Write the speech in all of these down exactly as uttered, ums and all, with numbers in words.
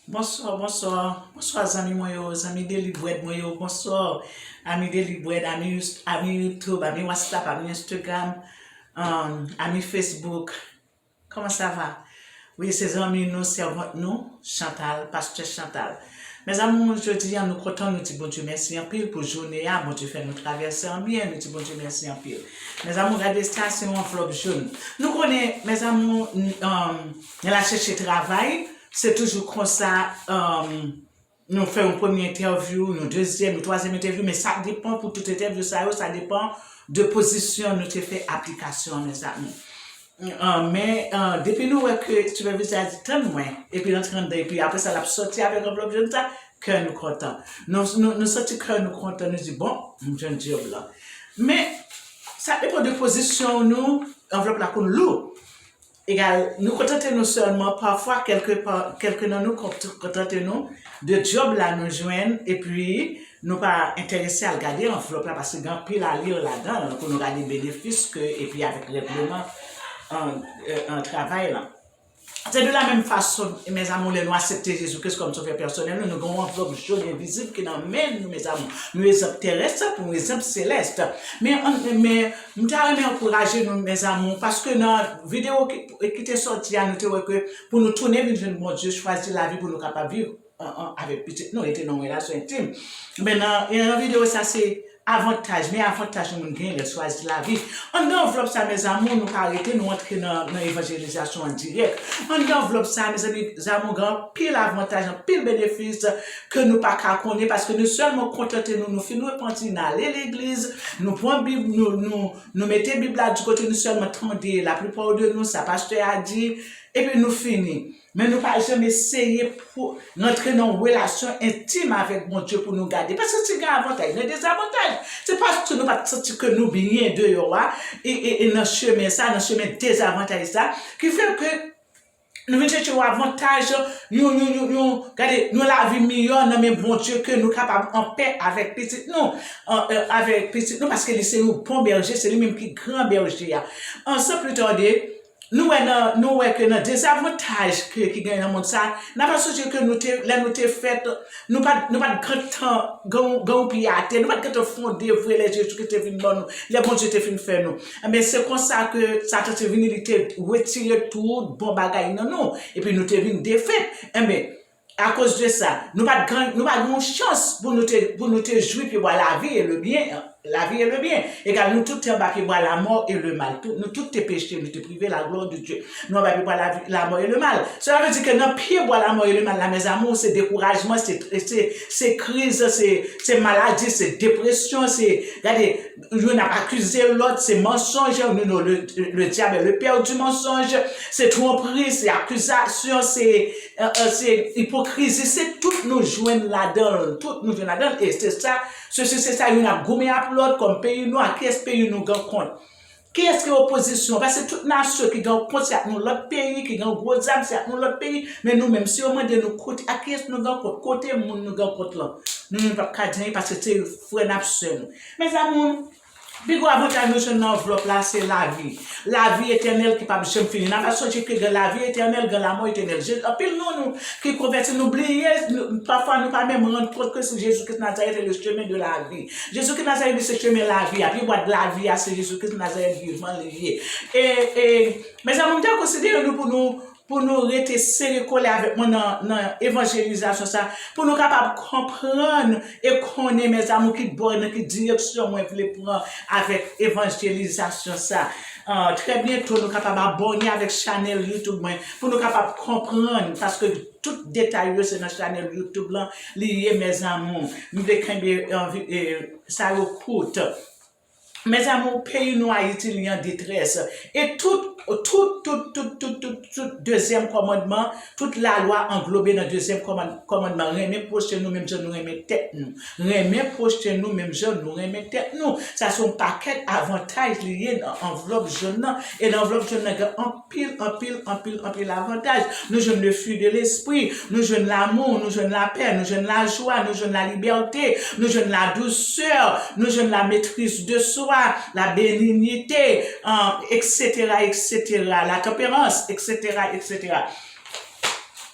Bonswa, bonswa, bonswa zanmi mwen yo, zanmi Daily Bread mwen yo, bonswa, ami Daily Bread, ami, ami YouTube, ami WhatsApp, ami Instagram, um, ami Facebook. Comment ça va? Wi, se zanmi nou, sèvant nou, Chantal, pastè Chantal. Mezanmi, jodi a nou kontan, nou di Bondye mèsi anpil pou jounen an, Bondye fè nou travèse an byen, nou di Bondye mèsi anpil. Mezanmi, gade sa, se yon anvlòp jòn. Nou konnen, mezanmi, n- um, nan la chèche travay, se toujou konsa, um, nou fè yon premye entèvyou, yon dezyèm, yon twazyèm entèvyou, men sa depan pou tout entèvyou sa yo, sa depan de pozisyon nou te fè aplikasyon an, mezanmi. Uh, men uh, depi nou wè ke sipèvizè a di tann mwen, epi l antre anndan, epi apre sa l ap sòti avèk anvlòp jòn sa, kè nou kontan. Nou, nou, nou santi kè nou kontan, nou di bon, m jwenn djòb la. Men sa depan de pozisyon nou, anvlòp la konn lou. Egal, nou kontante nou sèlman, pafwa kèlke pa, kèlke nan nou kont- kontante nou de djòb la nou jwenn, epi nou pa enterese al gade anvlòp la, paske gen anpil alir ladan l pou nou gade benefis ke, epi avèk règleman an, an travay la. Se de la menm fason, mezanmi, lè nou aksepte Jezi Kris kòm Sovè pèsonèl nou, nou gen yon anvlòp jòn envizib ki nan men nou, mezanmi. Nou egzanp terès, pou nou egzanp selès. Men, men M ta renmen ankouraje nou, mezanmi, paske nan videyo ki, ki te sòti a, nou te wè ke pou nou tounen vin jwenn Bondye, chwazi lavi pou nou kapab viv an, an, avèk pitit nou, rete nan yon relasyon entim. Men nan, nan videyo sa, se avantaj, men avantaj yon moun gen lè l chwazi lavi. Anndan anvlòp sa, mezanmi, nou pa rete, nou antre nan, nan evanjelizasyon an dirèk. Anndan anvlòp sa, mezanmi, zanmi, gen anpil avantaj, anpil benefis ke nou pa ka konnen, paske nou sèlman kontante nou, nou fin repanti, n ale legliz, nou pran Bib, nou, nou, nou mete Bib la di kote, nou sèlman tande laplipa de nou, sa pastè a di, epi nou fini. Men nou pa janm eseye pou rantre nan yon relasyon entim avèk Bondye pou nou gade. Paske si gen avantaj, gen dezavantaj. Se paske nou pa t santi ke nou byen deyò a, e, e, e nan chemen sa, nan chemen dezavantaj sa, ki fè ke nou vin chèche yon avantaj, yon, yon, yon, yon, gade, yon lavi miyò nan men Bondye ke nou kapab anpè avèk pitit nou, an, e, avèk pitit nou, paske li se yon bon bèje, se li menm ki gran bèje a. An, san pli tade, nou wè nan, nou wè ke nan dezavantaj ke, ki gen nan mond sa, n ap sonje ke nou te, lè nou te fèt, nou pa t, nou pa t gentan gen, gen yon pye atè, nou pa t gentan fonde vre lè Jezi Kris te vin ban nou, lè Bondye te fin fè nou. Enben, se konsa ke Satan te vini, li te retire tout bon bagay nan nou, epi nou te vin defèt. Enben, akoz de sa, nou pa t gen, nou pa t gen yon chans pou nou te, pou nou te jwi pyebwa lavi e le byen, lavi e le byen. Egal, nou tout te anba pyebwa lamò e le mal. Tout, nou tout te peche, nou te prive la glwa de Dye. Nou anba pyebwa lavi, lamò e le mal. Sela vle di ke nan pyebwa lamò e le mal la, mezanmi, se dekourajman, se, se, se kriz, se, se maladi, se depresyon, se, gade, youn ap akize lòt, se mansonj, nou, nou, le, le diable est le père du mensonge, se twonpri, se akizasyon, se, e, e, se ipokrizi, se tout nou jwenn ladan l, tout nou jwenn ladan l, e se sa, se, se, se sa, youn ap goumen ap lòt, kòm peyi nou, a kiyès peyi nou gen kont? Kiyès ki opozisyon? Paske tout nasyon ki gen kont, se ak yon lòt peyi, ki gen gwo zam, se ak yon lòt peyi, men nou menm, si yo mande nou kote, a kiyès nou gen kont, kote moun nou gen kont lan? Nou menm p ap ka di anyen, paske se frè n ap sè nou. Mezanmi, pi gwo avantaj nou jwenn nan anvlòp la, se lavi. Lavi etènèl ki p ap janm fini. N ap sonje ke gen lavi etènèl, gen lamò etènèl. Je, anpil nan nou ki konvèti, nou bliye, nou, pafwa nou pa menm rann kont ke se Jezi Kris Nazarèt e le chemen de lavi. Jezi Kris Nazarèt, li se chemen lavi a. Pyebwa lavi a, se Jezi Kris Nazarèt vivan li ye. E, e, mezanmi, m ta konsidere nou pou nou, pou nou rete sere kole avèk mwen nan, nan evanjelizasyon sa, pou nou kapab konprann e konnen, mezanmi, ki bò, nan ki direksyon mwen vle pran avèk evanjelizasyon sa. Ah, trè byento, nou kapab abòne avèk chanèl YouTube mwen, pou nou kapab konprann, paske tout detay yo se nan chanèl YouTube lan, li ye, mezanmi. M vle kenbe, eh, vi-, eh, sa yo kout. Mezanmi, peyi nou Ayiti, li an detrès. E tout, tout, tout, tout, tout, tout, tout dezyèm kòmandman, tout lalwa anglobe nan dezyèm kòmann-, kòmandman. Renmen pwochen nou menm jan nou renmen tèt nou. Renmen pwochen nou menm jan nou renmen tèt nou. Sa se yon pakèt avantaj li ye nan anvlòp jòn nan. E nan anvlòp jòn nan, gen anpil, anpil, anpil, anpil avantaj. Nou jwenn le fruit de l'esprit, nou jwenn lamou, nou jwenn lapè, nou jwenn lajwa, nou jwenn lalibète, nou jwenn ladousè, nou jwenn la maîtrise de soi, la bénignité, euh, et cetera, et cetera, la tempérance, et cetera, et cetera.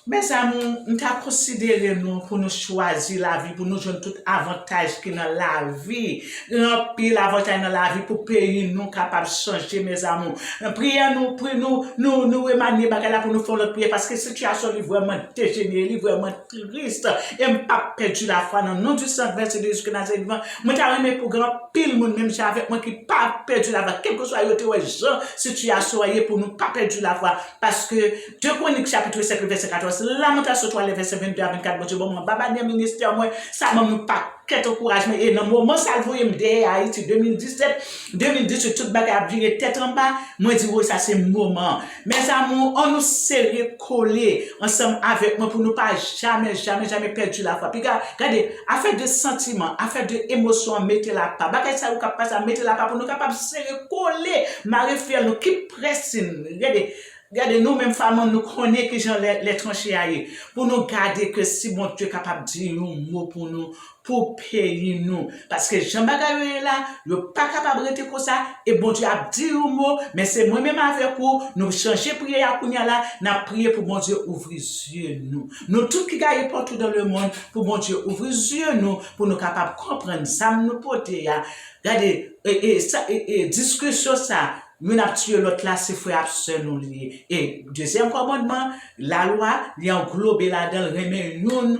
Mes amours, m ta konsidere nou pou nou chwazi lavi, pou nou jwenn tout avantaj ki nan lavi. Gen anpil avantaj nan lavi pou peyi nou kapab chanje, mes amours. Priyè nou, pri nou, nou, nou remanye bagay la pou nou fè yon lòt priyè, paske sitiyasyon li vrèman dejenere, li vrèman tris. E m p ap pèdi lafwa nan non du Saint Vincent de Jésus de Nazareth vivan. Mwen ta renmen pou gen anpil moun menm jan avèk mwen ki pa pèdi lafwa, kèlkeswa yo te wè jan sitiyasyon an ye, pou nou pa pèdi lafwa. Paske de Kronik chapit senk vèsè katòz, Lamantèsyon twa, lè vèsè vennde a vennkat, Bondye ban mwen anba banyè ministè mwen, sa ban m yon pakèt ankourajman. E nan moman sa l voye m dèyè Ayiti, de mil disèt, de mil dizuit, tout bagay ap vire tèt anba, mwen di, woy, sa se moman. Mes amours, ann nou sere kole ansanm avèk mwen pou nou pa jamè, jamè, jamè pèdi lafwa. Piga, gade, afè de santiman, afè de emosyon an, mete l apa. Bagay sa yo k ap pase a, mete l apa pou nou kapab sere kole, mare fyèl nou, keep pressing. Gade, Gade, nou menm fanm, nou konnen kijan lè, lè tranche a ye. Pou nou gade ke si Bondye kapab di yon mo pou nou, pou peyi nou. Paske jan bagay yo ye la, yo pa kapab rete konsa, e Bondye ap di yon mo, men se mwen menm avèk ou, nou chanje priyè a kounye a la, n ap priye pou Bondye ouvri zye nou. Nou tout ki gaye partout dans le monde, pou Bondye ouvri zye nou, pou nou kapab konprann sa m nou pote a. Gade, e, e, sa, e, e, diskisyon sa, youn ap tiye lòt la, se frè ak sè nou li ye. E dezyèm kòmandman, lalwa, li anglobe ladan l renmen youn,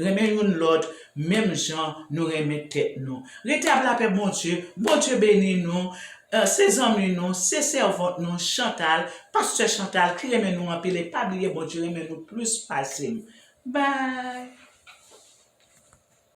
renmen youn lòt, menm jan nou renmen tèt nou. Rete ap lapè Bondye, Bondye beni nou, eh, se zanmi nou, se sèvant nou, Chantal, pastè Chantal, ki renmen nou anpil, e pa bliye Bondye renmen nou plis pase m. Bye!